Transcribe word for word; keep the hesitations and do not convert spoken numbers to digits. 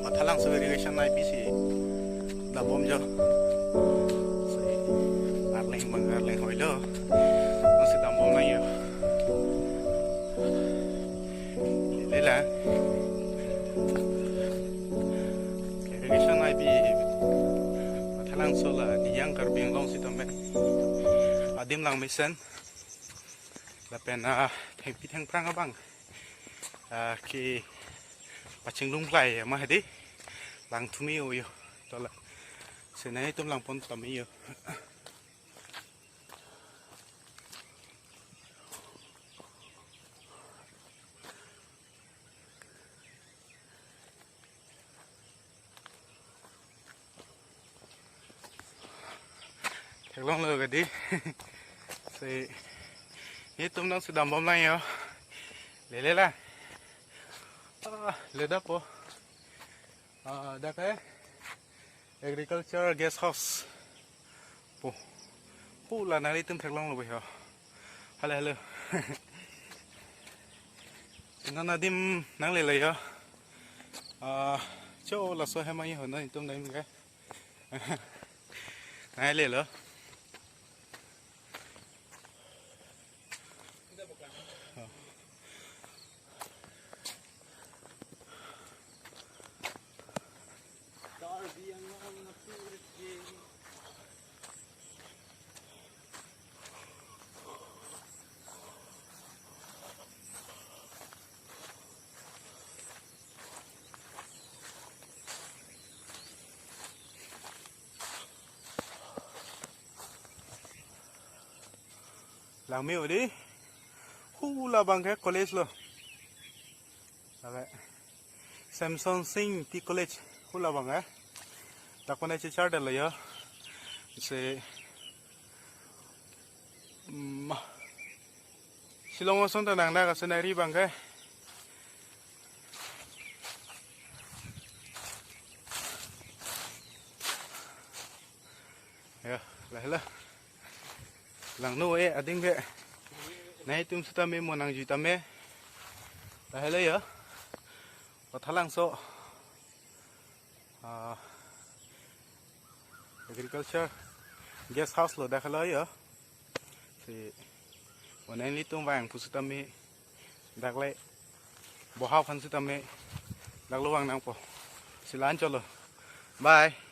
Mathalangso irrigation nai pisi dambom jo. Si arleng bang arleng hoilo. Masi dambom nai yo. Lela. Irrigation nai pi Mathalangso la Diyang Karbi Anglong sitame adim lang mesen. Lapen, ah, thengpi thengphrang abang, ah, ke pachinglung plai ma hedi lang thumi o yo. Tola. Sena itum langpon tami yo. Theklonglo kedi. Si, itum nangsi dambom lang yo. Lele la. Ah, le dak po. Ah, dak ke agriculture guest house. Po. Po la nangli itum theklonglo ho. Halo, halo. Nana dim nanglelo yo. Ah, cho laso hem ahi ho na itum na im ke. Nanglelo. Langme o di. Hula bang ke college lo. Labe. Semson Singh T College hula bang eh. Dak pon chichar detlo yo. Si, mm, Shillong ason ta nang dak ason ari bang ke. Ya, lahelo. Langno e ading be. Nai itum sitame mo nangjui tame. Lahelo ya. Mathalangso, ah, agriculture guest house lo dak helo ya. Si, mo nanglitum vang pu sitame dak le boha aphan sitame dak lo vang nangpo. Si la-an cholo. Bye.